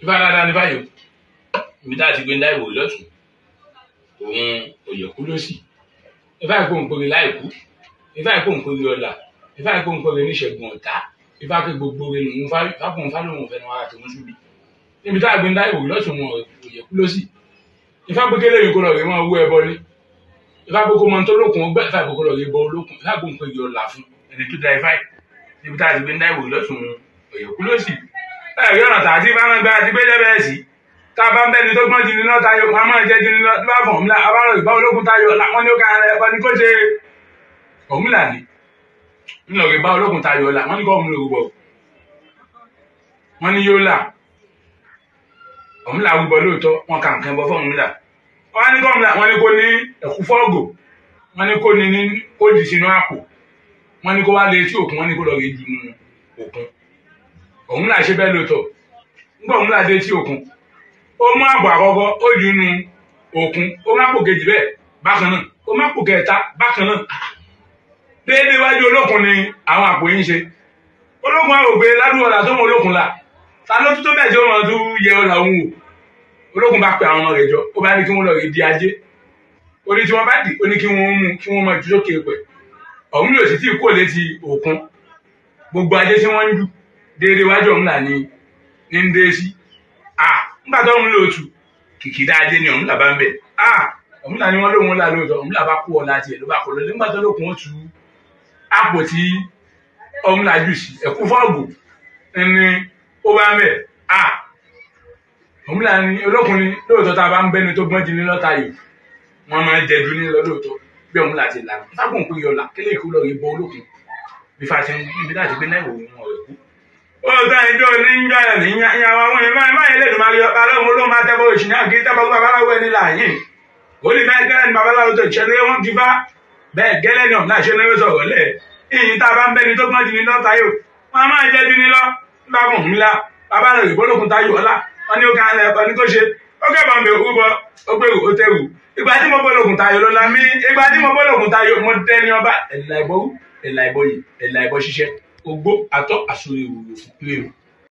Ifá dáadáa ní báyìí ibi tá a ti gbé ń dá ìwò lọ́tún òun òyẹ̀kú ló sì. Ifá ìkó nǹkan láìkú, Ifá ìkó nǹkan ọ̀la, Ifá ìkó nǹkan níṣẹ́gun ọ̀tá, Ifá pé gbogbo rẹ̀ lòun fákùn fá lòun fẹ́nu ara tòun súbi. Níbi tá a gbé ń dá ìwò lọ́tún òun òyẹ̀kú ló sì. Ifá pé kélé yìí kó lọ rè mọ́ owó ẹbọ ni. Ifá pé kó mọ tó lókun ọgbẹ́, Ifá pé kó lọ rè bọ olókun, Ifá kó nǹkan ọ̀la fún ẹni tó da Ifá yìí. Níbi tá a ti gbé ń dá ìwò lọ́tún òun òyẹ̀kú ló sì. Ẹ̀rí ọ̀nà tààtí bá ń gbé àti gbé lẹ́bẹ̀ẹ́ sí. Tá a bá ń bẹ́ni tó gbọ́n jù ní lọ tayọ, wọn a máa jẹ́ jù ní lọ, tó bá fọ̀ ńlá, a bá lọ ìbá olókun tayọ, wọn ní ó ká ara ẹ̀kọ́ ní kó ṣe Ọ̀rúnmìlà ní. Ńlọ ìbá olókun tayọ ọ̀la, wọn ní kó ọ̀hún lòrùbọ̀. Wọn ní yóò là. Ọ̀rúnmìlà rúbọ lóòótọ́, wọn kà nǹkan bọ fún Ọ̀rúnmìlà. Wọn ní kó Ọ̀rúnmìlà, wọn ní kó ní ẹ̀kú fọ́ọ̀gò, wọn ní kó ní ní kó dì sínú àpò, wọn ní kó wá lé etí òkun, wọn ní kó lọ rí jù nínú òkun. Ọ̀rúnmìlà ṣe bẹ́ẹ̀ lóòótọ́. Ńgbà Ọ̀rúnmìlà dé etí òkun, ó mú àpò àkọ́kọ́ ó jù nínú òkun, ó mú àpò kejì bẹ́ẹ̀ bákan náà, ó mú àpò kẹta bákan náà. Déédéé wájú olókun ni àwọn àpò yìí ń ṣe. Olókun á rò pé ládùúgbò ọ̀la tó mọ olókun la, ta ló tún tó bẹ́ẹ̀ tí ó mọ tún yẹ ọ̀la òun wò. Olókun bá pe àwọn ọmọ rẹ̀ jọ, ó bá ní kí wọ́n lọ rí di ajé. Ó ní tí wọ́n bá dì, ó ní kí wọ́n mú kí wọ́n máa ju sókè pẹ̀. Ọ̀rúnmìlà ò sì tí ì kúrò létí òkun. Gbogbo ajé tí wọ́n ń jù déédéé wájú Ọ̀rúnmìlà ni ní ń dé sí. Nígbà tó Ọ̀rúnmìlà ò tù, kìkìdá ajé ni Ọ̀rúnmìlà bá ń bẹ̀. Ọ̀rúnmìlà ni wọ́n lóun là lóòótọ́, Ọ̀rúnmìlà bá kú ọ̀la tiẹ̀ ló bá kọ lọ́lé. Nígbà tó lókun ó tu àpò tí Ọ̀rúnmìlà jù sí, ẹ̀kú fọ́ọ̀gù ni ó bá ń bẹ̀. Ọ̀rúnmìlà ni olókun ni lóòótọ́ tá a bá ń bẹ́ni tó gbọ́n jù ní lọ́ta yìí, wọ́n máa ń jẹ ju ní lọ lóòótọ́ bí Ọ̀rúnmìlà ti là. Fákùn pé yọ̀là kélé ìkú lọ rí bọ olókun. Bí fa ti ń ibi láti gbé náà ìwò wọn rẹ̀ kú. Ó tán ìjọ ní ń jọ ẹ̀ ní ìyàwó àwọn èèyàn máa ń lè dùn máa rí ọba lọ́wọ́ ló máa tẹ́bọ̀ òṣì náà kí tẹ́bọ̀ babaláwo ẹni láàyè. Ó ní bẹ́ẹ̀ gẹ́lẹ́ ni babaláwo tó ṣe ní wọ́n ti bá bẹ́ẹ̀ gẹ́lẹ́ ni ọ̀nà ṣe ní wọ́n sọ̀rọ̀ lẹ̀. Ìyìn tá a bá ń bẹ́ni tó gbọ́n jù ní lọ tayò, wọ́n á máa jẹ́ jù ní lọ. Bá mọ̀ ń la, bàbá rẹ̀ ìbólókun tayò ọ̀la, wọ́n ní ó ká ẹ̀ ní kó ṣe. Ó kẹ́bọ̀n mi òwú bọ, ó gbèrú, ó tẹ̀wù. Ìgbà tí mo bólókun tayò ló la mí, ìgbà tí mo bólókun tayò mo dẹni ọba. Ẹ̀là ìbọ̀wú, ẹ̀là ìbọ̀yè, ẹ̀là ìbọ̀ ṣiṣẹ́, ogbó àtọ́ àsòrè òwò fún pé o.